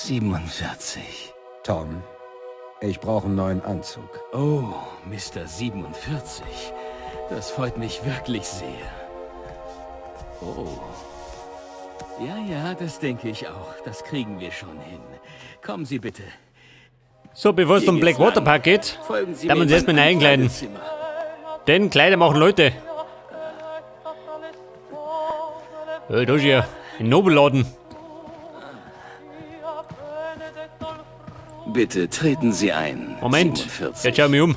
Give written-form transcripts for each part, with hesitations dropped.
47. Tom, ich brauche einen neuen Anzug. Oh, Mr. 47. Das freut mich wirklich sehr. Oh. Ja, ja, das denke ich auch. Das kriegen wir schon hin. Kommen Sie bitte. So, bevor es Hier zum geht's Blackwater lang. Park geht, Folgen Sie da mir wir uns in erstmal mein einkleiden. Ankleidezimmer. Denn Kleider machen Leute. Hey, da ist ja ein Nobelladen. Bitte treten Sie ein. Moment, 47. jetzt schau ich mich um.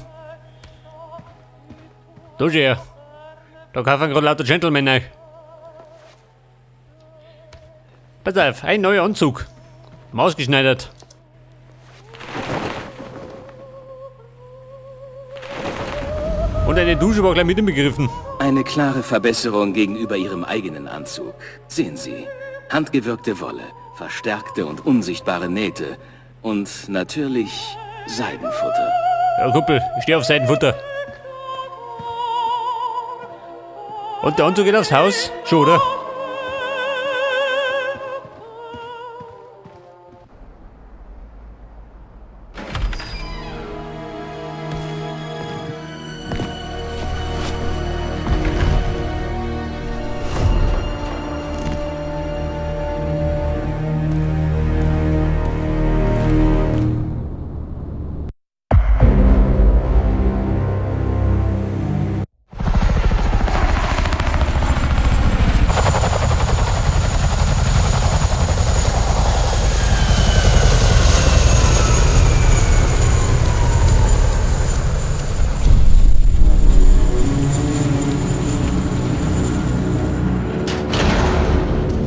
Da ist er. Da kaufen gerade lauter Gentlemen rein. Pass auf, ein neuer Anzug. Maßgeschneidert. Und eine Dusche war gleich mit inbegriffen. Eine klare Verbesserung gegenüber Ihrem eigenen Anzug. Sehen Sie, handgewirkte Wolle, verstärkte und unsichtbare Nähte und natürlich Seidenfutter. Ja, Kumpel, ich stehe auf Seidenfutter. Und der Anzug geht aufs Haus. Schon, oder?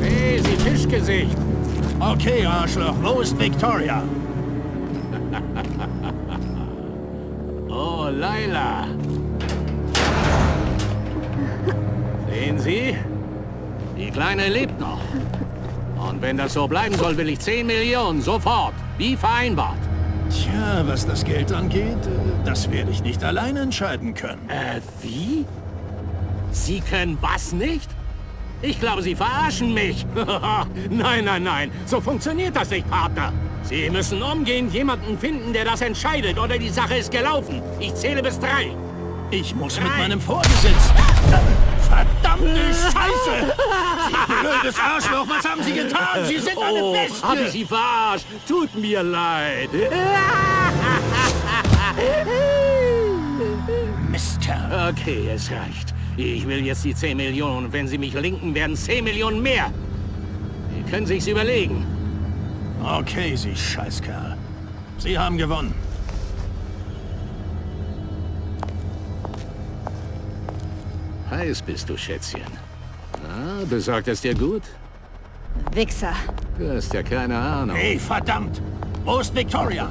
Hey, Sie Fischgesicht! Okay, Arschloch, wo ist Victoria? Oh, Laila! Sehen Sie? Die Kleine lebt noch. Und wenn das so bleiben soll, will ich 10 Millionen sofort, wie vereinbart. Tja, was das Geld angeht, das werde ich nicht allein entscheiden können. Wie? Sie können was nicht? Ich glaube, Sie verarschen mich. Nein, nein, nein. So funktioniert das nicht, Partner. Sie müssen umgehend jemanden finden, der das entscheidet, oder die Sache ist gelaufen. Ich zähle bis 3. Ich muss mit Drei. meinem Vorgesetzten... Verdammte Scheiße! Sie blödes Arschloch, was haben Sie getan? Sie sind eine Oh, Bestie! hab ich Sie verarscht? Tut mir leid. Mistkerl. Okay, es reicht. Ich will jetzt die 10 Millionen. Wenn Sie mich linken, werden 10 Millionen mehr. Sie können sich's überlegen. Okay, Sie Scheißkerl. Sie haben gewonnen. Heiß bist du, Schätzchen. Na, besorgt es dir gut? Wichser. Du hast ja keine Ahnung. Hey, verdammt! Wo ist Victoria?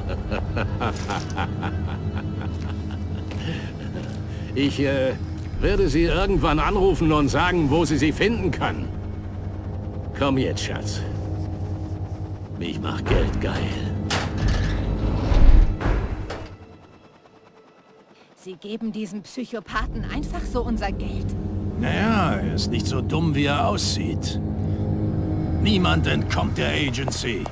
Ich werde sie irgendwann anrufen und sagen, wo sie sie finden kann. Komm jetzt, Schatz. Mich macht Geld geil. Sie geben diesem Psychopathen einfach so unser Geld? Naja, er ist nicht so dumm, wie er aussieht. Niemand entkommt der Agency.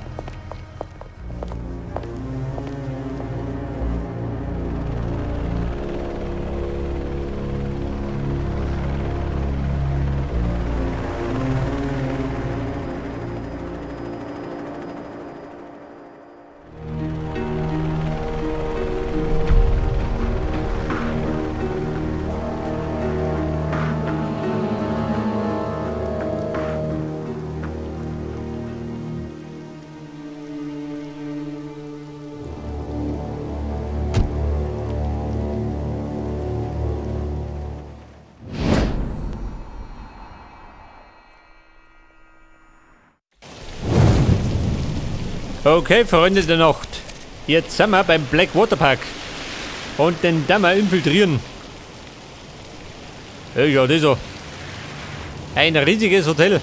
Okay, Freunde der Nacht. Jetzt sind wir beim Blackwater Park. Und den Dammer infiltrieren. Ja, schau das so. Ein riesiges Hotel.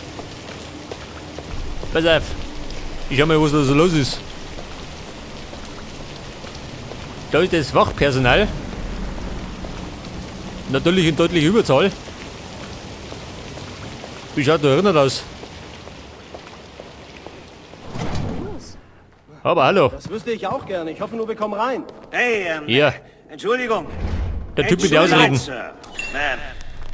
Pass auf. Ich schau mal, was da so los ist. Da ist das Wachpersonal. Natürlich in deutlicher Überzahl. Wie schaut da erinnert aus? Aber hallo. Das wüsste ich auch gerne. Ich hoffe nur, wir kommen rein. Hey, Ja. Entschuldigung. Der Typ mit den Ausreden. Sir. Ma'am,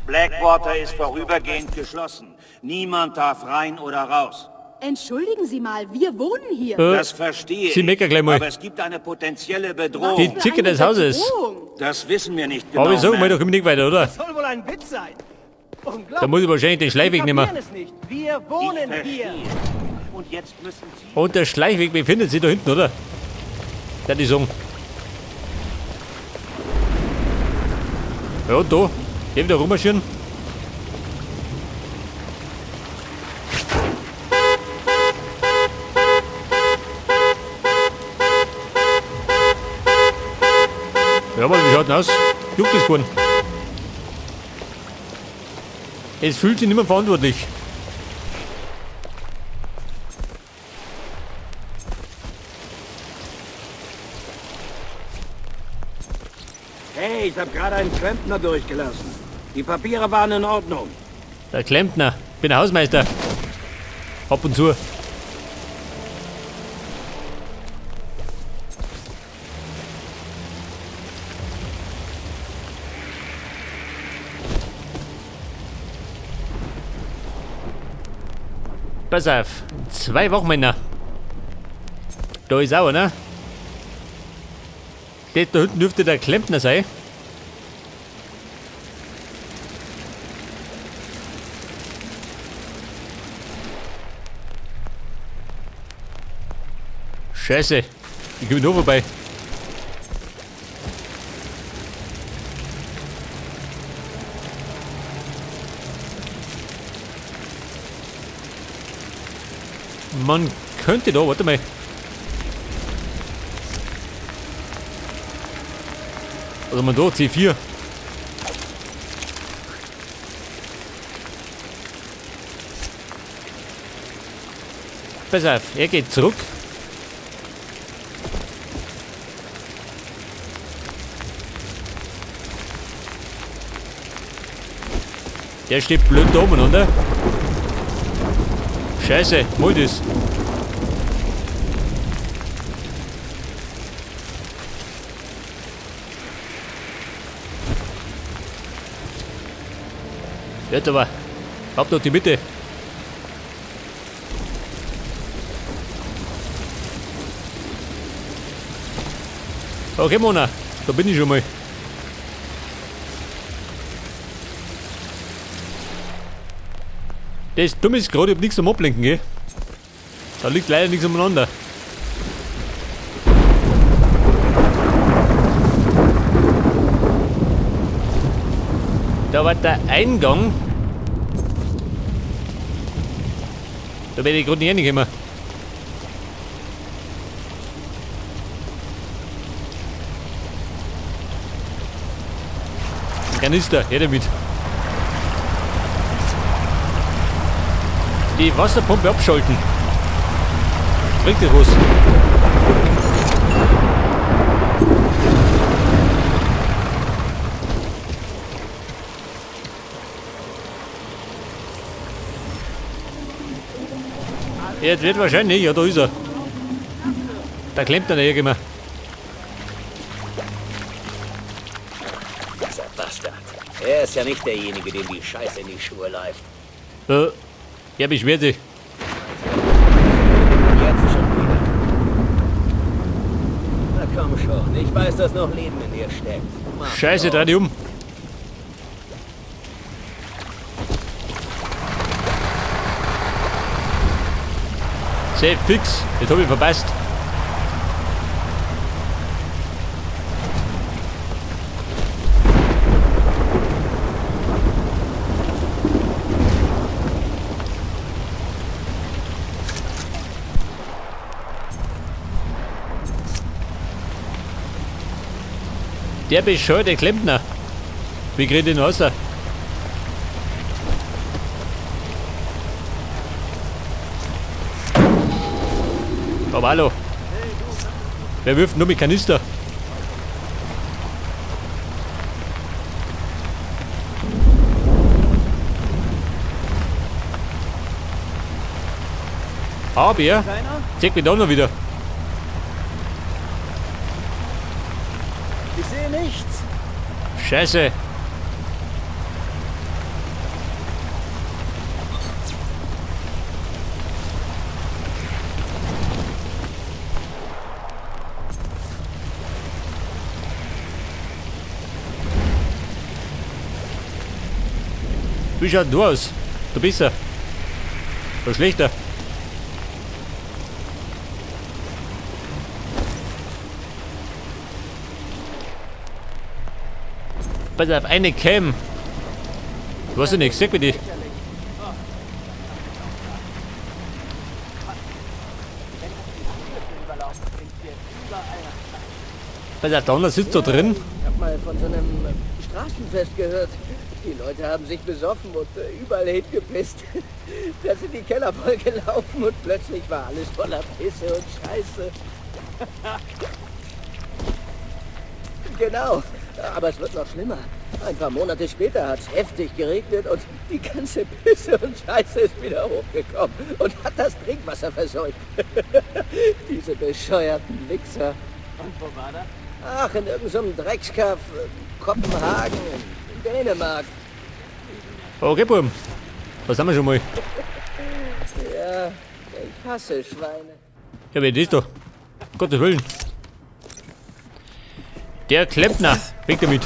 Blackwater ist vorübergehend geschlossen. Niemand darf rein oder raus. Entschuldigen Sie mal, wir wohnen hier. Das verstehe Sie ich. meckern gleich mal. Aber es gibt eine potenzielle Bedrohung. Die Zicke des Hauses. Das wissen wir nicht genau. Aber ich sag mal, Ma'am. da komme ich nicht weiter, oder? Das soll wohl ein Witz sein. Unglaublich. Da muss ich wahrscheinlich den Schleichweg Sie nehmen. kapieren es nicht. Wir wohnen hier. Und jetzt müssen Sie... Und der Schleichweg befindet sich da hinten, oder? Der die sagen. Ja, und da. Geh wieder rummarschieren. Ja, aber wie schaut denn aus? Juckt das keinen. Es fühlt sich niemand verantwortlich. Hey, ich habe gerade einen Klempner durchgelassen. Die Papiere waren in Ordnung. Der Klempner. Bin der Hausmeister. Ab und zu. Pass auf. 2 Wachmänner. Da ist auch einer. Der da hinten dürfte der Klempner sein. Scheiße, ich bin nur vorbei. Man könnte da, warte mal. Also man da, C4. Pass auf, er geht zurück. Der steht blöd da oben, oder? Scheiße, hol das. Jetzt aber. Hab doch die Mitte. Okay, Mona, da bin ich schon mal. Das Dumme ist gerade, ich hab nichts zum Ablenken, gell? Da liegt leider nichts umeinander. Da war der Eingang. Da werde ich gerade nicht reinkommen. Kanister, her damit. Die Wasserpumpe abschalten. Bringt das was? Jetzt wird wahrscheinlich, ja, da ist er. Da klemmt er nicht immer. Dieser Bastard. Er ist ja nicht derjenige, dem die Scheiße in die Schuhe läuft. Er beschwert sich. Jetzt schon wieder. Na komm schon, ich weiß, dass noch Leben in dir steckt. Mach Scheiße, doch. dreh dich um. Sehr fix, jetzt hab ich verpasst. Der bescheuerte Klempner. Wie krieg ich den raus? Aber hallo. Wer wirft nur mit Kanister? Aber zeig mich da noch wieder. Ich sehe nichts. Scheiße. Wie schaut du aus? Du bist er. Oder schlechter. Pass auf, eine Cam. Du hast ja nichts, sag bitte. Pass auf, der andere sitzt da drin. Ich hab mal von so einem Straßenfest gehört. Die Leute haben sich besoffen und überall hingepisst. Da sind die Keller voll gelaufen und plötzlich war alles voller Pisse und Scheiße. Genau, aber es wird noch schlimmer. Ein paar Monate später hat's heftig geregnet und die ganze Pisse und Scheiße ist wieder hochgekommen und hat das Trinkwasser verseucht. Diese bescheuerten Wichser. Und wo war das? Ach, in irgendeinem Dreckskaff, Kopenhagen, in Dänemark. Okay, Buben. Was haben wir schon mal? Ja, ich hasse Schweine. Ja, wer ist da? Gottes Willen. Der Klempner. Weg damit.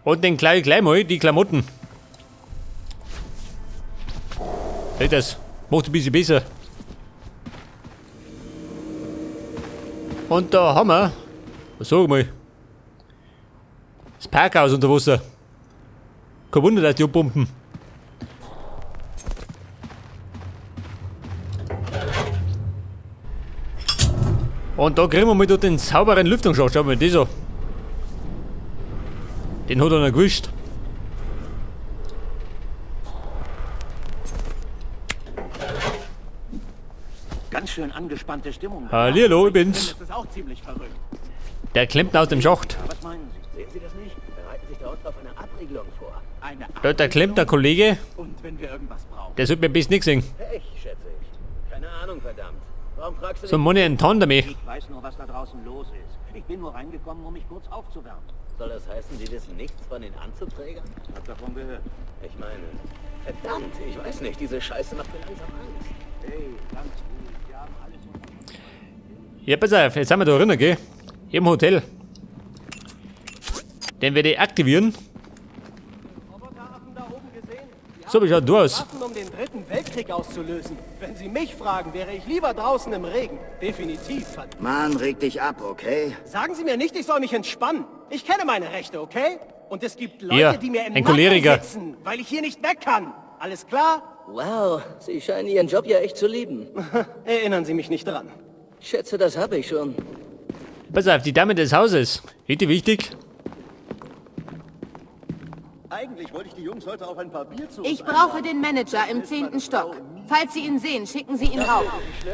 Und den gleich mal die Klamotten. Hey, das macht ein bisschen besser. Und da haben wir, sag mal, das Parkhaus unter Wasser. Kein Wunder, dass die abpumpen. Und da kriegen wir mal den sauberen Lüftungsschacht. Schau mal, das an. Den hat er noch gewischt. Ganz schön angespannte Stimmung. Hallihallo, ich bin's. Das ist auch ziemlich verrückt. Der Klempner aus dem Schacht. Was meinen Sie? Sehen Sie das nicht? Bereiten sich dort auf eine Abriegelung vor. Eine Da der Klempner-Kollege, Und wenn wir irgendwas brauchen. der sollte mir am besten nichts sehen. Pech, schätze ich. Keine Ahnung, verdammt. Warum fragst du So, Money einen Ton damit. Ich weiß nur, was da draußen los ist. Ich bin nur reingekommen, um mich kurz aufzuwärmen. Soll das heißen, Sie wissen nichts von den Anzugträgern? Hab davon gehört. Ich meine, verdammt, ich weiß nicht, diese Scheiße macht mir langsam Angst. Hey, ganz ruhig. Wir haben alles unter Ja, pass auf, jetzt sind wir da drinnen, gell? Im Hotel. Den werde ich aktivieren. So, wie schaut du aus? Waffen, um den Dritten Weltkrieg auszulösen. Wenn Sie mich fragen, wäre ich lieber draußen im Regen. Definitiv. Verdammt. Mann, reg dich ab, okay? Sagen Sie mir nicht, ich soll mich entspannen. Ich kenne meine Rechte, okay? Und es gibt Leute, Ja, die mir im ein Nacken Choleriker. sitzen, weil ich hier nicht weg kann. Alles klar? Wow, Sie scheinen Ihren Job ja echt zu lieben. Erinnern Sie mich nicht dran. Ich schätze, das habe ich schon. Pass auf, die Dame des Hauses. Ist die wichtig? Eigentlich wollte ich die Jungs heute auf ein paar Bier zu. Ich brauche den Manager im 10. Stock. Falls Sie ihn sehen, schicken Sie ihn rauf.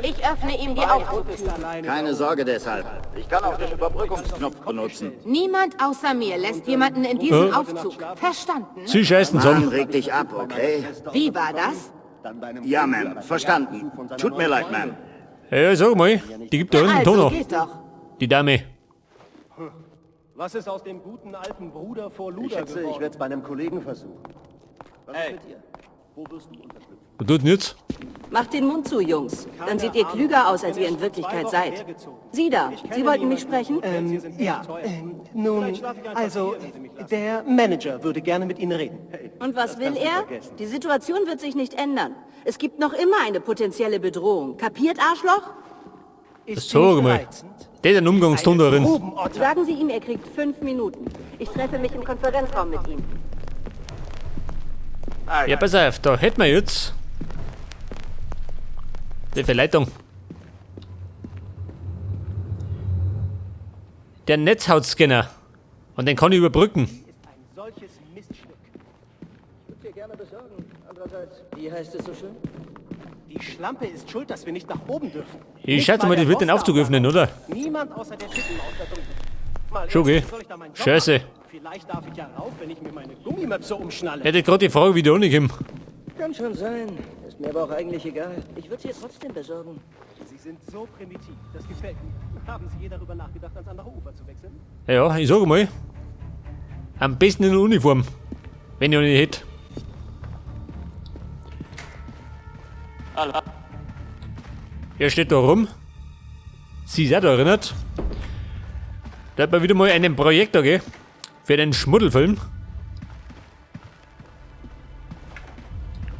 Ich öffne ihm die Aufzugtür. Keine Sorge deshalb. Ich kann auch den Überbrückungsknopf benutzen. Niemand außer mir lässt jemanden in diesen Aufzug. Verstanden? Sie scheißen Mann, zusammen. reg dich ab, okay? Wie war das? Ja, Ma'am. Verstanden. Tut mir leid, Ma'am. Ja, sag mal, die gibt da unten Also, Tono. geht doch. Die Dame. Was ist aus dem guten alten Bruder vor Ich Luder schätze, ich geworden? werde es bei einem Kollegen versuchen. Was ist mit dir? Wo wirst du unterschlüpfen? Was tut denn jetzt? Macht den Mund zu, Jungs. Dann seht ihr klüger aus, als ihr in Wirklichkeit seid. Sie da, Sie wollten mich sprechen? Ja, nun, also, der Manager würde gerne mit Ihnen reden. Und was will er? Die Situation wird sich nicht ändern. Es gibt noch immer eine potenzielle Bedrohung. Kapiert, Arschloch? Ist sie Sag nicht mal. reizend? Der ist ein Umgangston da drin. Grubenotter. Sagen Sie ihm, er kriegt 5 Minuten. Ich treffe mich im Konferenzraum mit ihm. Ja, pass auf, da hätten wir jetzt die Verleitung. Der Netzhautscanner. Und den kann ich überbrücken. Ein solches Miststück. Ich würde dir gerne besorgen. Andererseits, wie heißt es so schön? Die Schlampe ist schuld, dass wir nicht nach oben dürfen. Ich Nicht schätze mal, der die wird den Boss Aufzug da öffnen, oder? Niemand außer der Tittenmaus da drüben. Mal Schon, ehrlich, gell? wie soll ich da meinen Job Scheiße. machen? Vielleicht darf ich ja rauf, wenn ich mir meine Gummimöpse umschnalle. Hätte gerade die Frage wieder ohne kommen. Kann schon sein. Ist mir aber auch eigentlich egal. Ich würde sie dir trotzdem besorgen. sind so primitiv. Das gefällt mir. Haben Sie je darüber nachgedacht, ans andere Ufer zu wechseln? Ja, ich sag mal. Am besten in der Uniform. Wenn ich noch nicht hätte. Er steht da rum. Sie ist auch da erinnert. Da hat man wieder mal einen Projektor, gell? Für den Schmuddelfilm.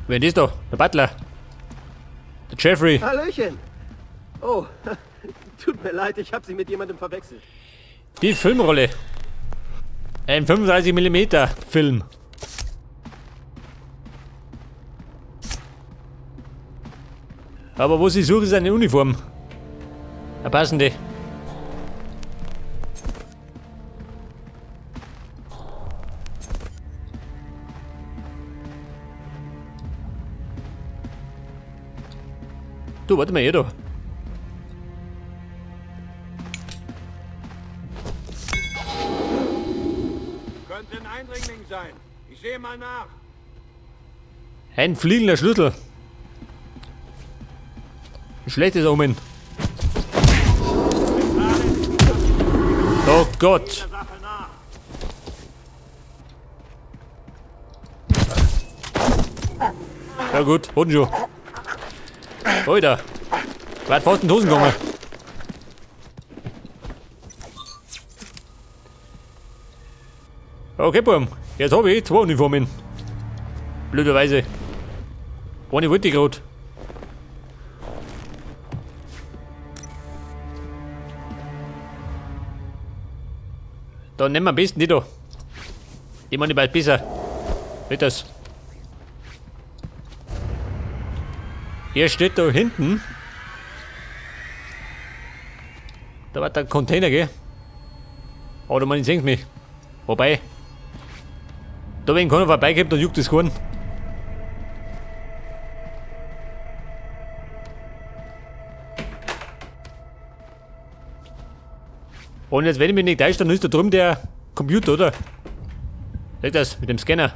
Wer ist das da? Der Butler. Der Jeffrey. Hallöchen. Oh, tut mir leid, ich habe Sie mit jemandem verwechselt. Die Filmrolle. Ein 35 Millimeter Film. Aber wo sie suche, ist eine Uniform. Eine passende. Du, warte mal hier da. Könnte ein Eindringling sein. Ich sehe mal nach. Ein fliegender Schlüssel. Ein schlechtes Omen. Oh Gott. Ja gut, wurden schon. Alter. Wart fast in die Hosen gegangen. Okay, Burm. Jetzt hab ich zwei Uniformen. Blöderweise. Eine wollte ich grad. Dann nehmen wir am besten die da. Die meine ich bald besser. Wird das. Hier steht da hinten. Da war der Container, gell? Oder man sieht mich. Wobei. Da wenn keiner vorbeikommt, dann juckt das keinen. Und jetzt, wenn ich mich nicht täusche, dann ist da drüben der Computer, oder? Seht das mit dem Scanner.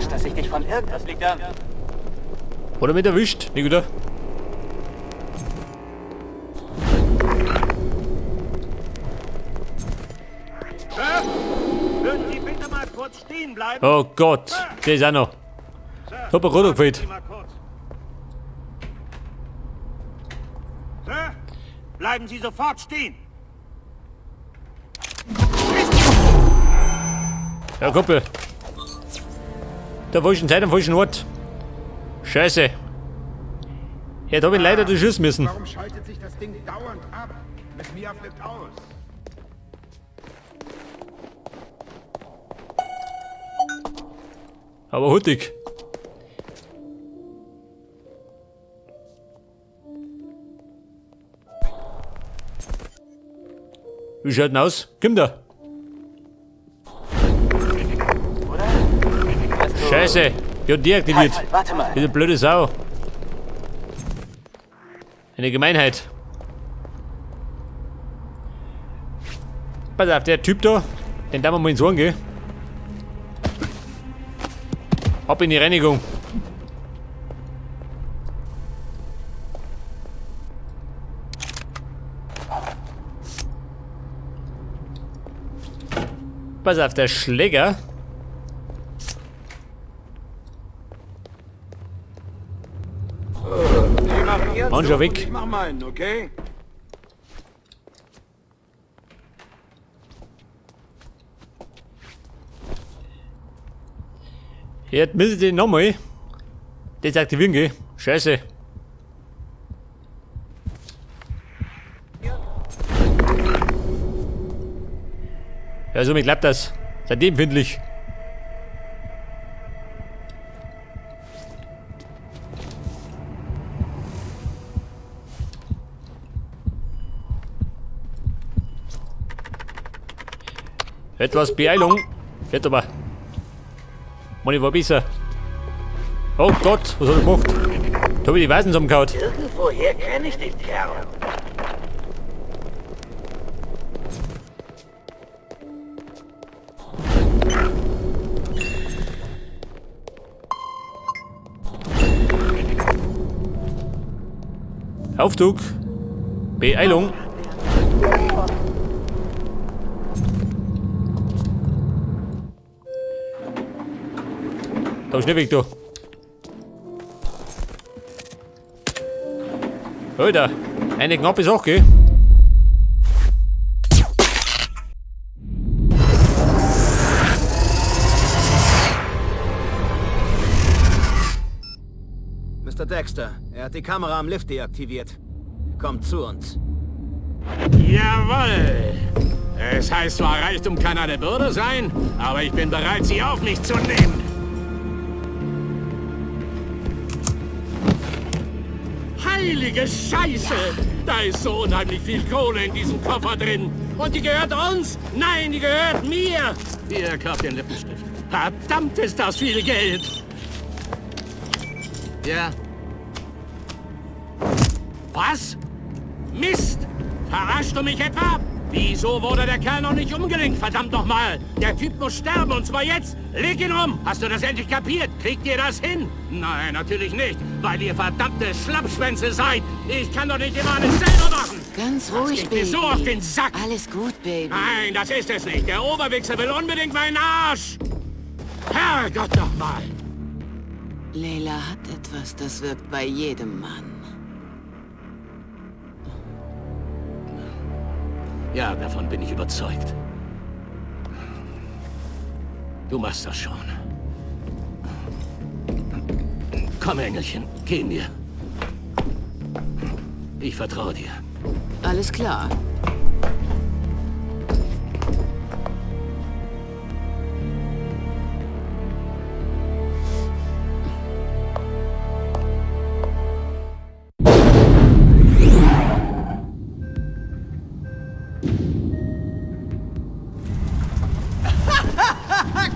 Arsch, dass ich dich von irgendwas liegt an. Oder mit erwischt, nicht wieder. Würden Sie bitte mal kurz stehen bleiben? Oh Gott, der ist auch noch. Sir, Hat mir gerade gefehlt. Sir, bleiben Sie sofort stehen. Ja, Kumpel. Der falschen Zeit am falschen Ort. Scheiße. Jetzt hab ich leider das schießen müssen. Warum schaltet sich das Ding dauernd ab? Miss Mia flippt aus. Aber huttig. Wie schaut denn aus? Komm da. Scheiße, ich hab deaktiviert. Halt, halt, warte mal. Diese blöde Sau. Eine Gemeinheit. Pass auf, der Typ da, den darf man mal ins Ohren gehen. Ab in die Reinigung. Pass auf, der Schläger. Mann, schon weg. Ich mach meinen, okay? Jetzt müssen die nochmal deaktivieren gehen. Scheiße. Ja, somit klappt das. Seitdem empfindlich. Etwas Beeilung. Jetzt aber. Mann, war besser. Oh Gott, was hat er gemacht? Da hab ich die Weißen zusammengehauen. Irgendwoher kenne ich den Kerl. Aufzug. Beeilung. Da schnell weg, du. Alter, eine knappe Sache, gell? Mr. Dexter, er hat die Kamera am Lift deaktiviert. Kommt zu uns. Jawohl! Es heißt zwar, Reichtum kann eine Bürde sein, aber ich bin bereit, sie auf mich zu nehmen. Heilige Scheiße! Da ist so unheimlich viel Kohle in diesem Koffer drin. Und die gehört uns? Nein, die gehört mir! Hier, kauft den Lippenstift. Verdammt ist das viel Geld! Ja. Was? Mist! Verarschst du mich etwa? Wieso wurde der Kerl noch nicht umgelenkt? Verdammt nochmal! Der Typ muss sterben und zwar jetzt! Leg ihn um! Hast du das endlich kapiert? Kriegt ihr das hin? Nein, natürlich nicht, weil ihr verdammte Schlappschwänze seid! Ich kann doch nicht immer alles selber machen! Ganz ruhig, das geht mir Baby. so auf den Sack! Alles gut, Baby. Nein, das ist es nicht! Der Oberwichser will unbedingt meinen Arsch! Herrgott nochmal! Leila hat etwas, das wirkt bei jedem Mann. Ja, davon bin ich überzeugt. Du machst das schon. Komm, Engelchen, gehen wir. Ich vertraue dir. Alles klar.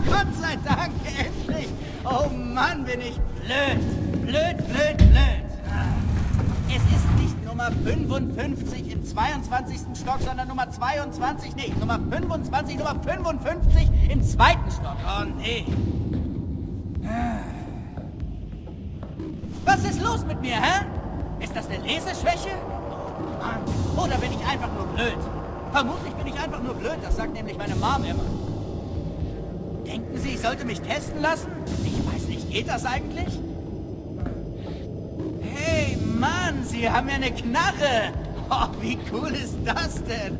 Gott sei Dank, endlich! Oh Mann, bin ich blöd! Blöd, blöd, blöd! Es ist nicht Nummer 55 im 22. Stock, sondern Nummer 22, nee, Nummer 25, Nummer 55 im zweiten Stock. Oh nee. Was ist los mit mir, hä? Ist das eine Leseschwäche? Oh Mann. Oder bin ich einfach nur blöd? Vermutlich bin ich einfach nur blöd, das sagt nämlich meine Mom immer. Denken Sie, ich sollte mich testen lassen? Ich weiß nicht, geht das eigentlich? Hey, Mann, Sie haben ja eine Knarre! Oh, wie cool ist das denn?